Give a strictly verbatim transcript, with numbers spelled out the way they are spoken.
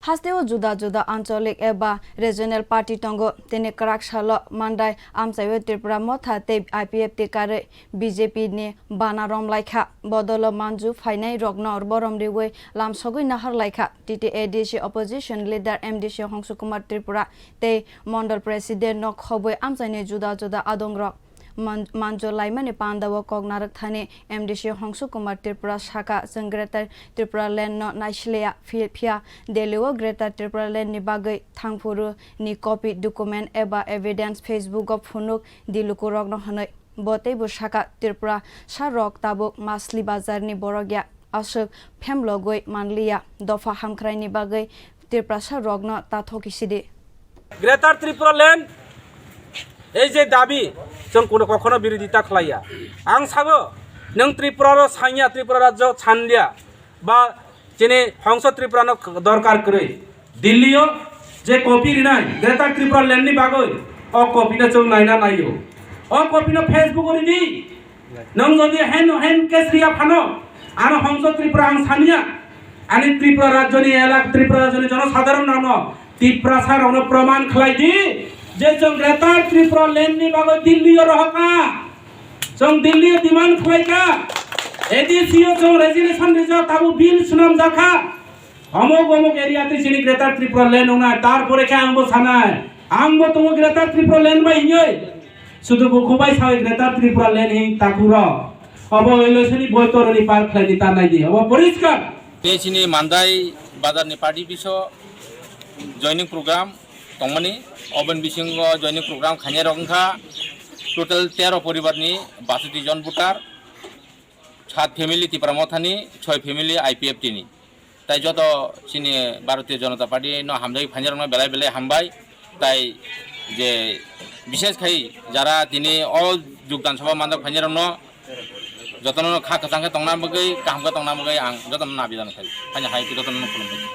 Hasteo juda juda ancholik eba regional party tongo, tini kwrak salo Mandai amchaio Tripura Motha tei I P F T karwi B J P ni bana romlaikha. Bodolo manju phainai rokno borom riwi lamsogwi naharlaikha. T T A D C opposition leader M D C Hongsu Kumar Tripura tei Mondol President no khobwi amchaini juda juda adongrok man-, manjo laimani pandao kok narwk thani M D C Hongsu Kumar Tripura saka, chwng Greater Tripura Land no naisiliya, phi-, phiya Delhi o Greater Tripura Land ni bagwi thangphuru ni copy, document eba evidence Facebook o phunuk di lukurokno hwnwi. Bo teibo saka, Tripura sa rok tabuk Masli Bazar ni borok ya, aswk phemlogwi manliya, dopha hamkraini bagwi Tripura sa rokno ta thokisidi. Greater Tripura Land, ei je dabi, chwng kuno kokhono birodita khlaiya. Ang sabo, nwng Tripura ro sanya, Tripura rajyo sanliya, ba chini Hongso Tripura no dorkar kwrwi. Delhi o je copy rinai, Greater Tripura Land ni bagwi, o copy no chwng naina naio. O copy no Facebook o ridi. Nwng jodi hand, hand case riya phano, ano Hongso Tripura ang saniya, ani Tripura rajyoni elak, Tripura rajyoni jonosadharon rokno, Tiprasa rokno proman khlai di je chwng Greater Tripura Land ni bagwi Delhi o rohorkha, chwng Delhi o demand khlaikha, A D C o chwng resolution rijak, tabuk bill swnamjakha. Omok omok area twi chini Greater Tripura Land wngnai, tarpore khe ang bo sanai, ang bo tongo Greater Tripura Land bai hinwi. Sudu bukhuk bai sawi Greater Tripura Land hin takhuk rok. Obo election ni boitor ni par khlai di ta nai di. Obo poriskar. Tei chini Mandai bazar ni party biso joining program tongmani, oben bisingo joining program khainai rok wngkha total tero poribar ni basuti jon voter. Sat family Tipra Mothani, choi family I P F T ni. Tai joto chini Bharatiya Janata Party no hamjagwi phainai rokno belai belai hambai. Tai je bishesh khai jara tini o jogdan sabha manjak phainai rokno jotono kha kwchang khe tongna bagwi, kaham khe tongna bagwi ang jotono nabidan khai. Haini hai jotono khulumbai.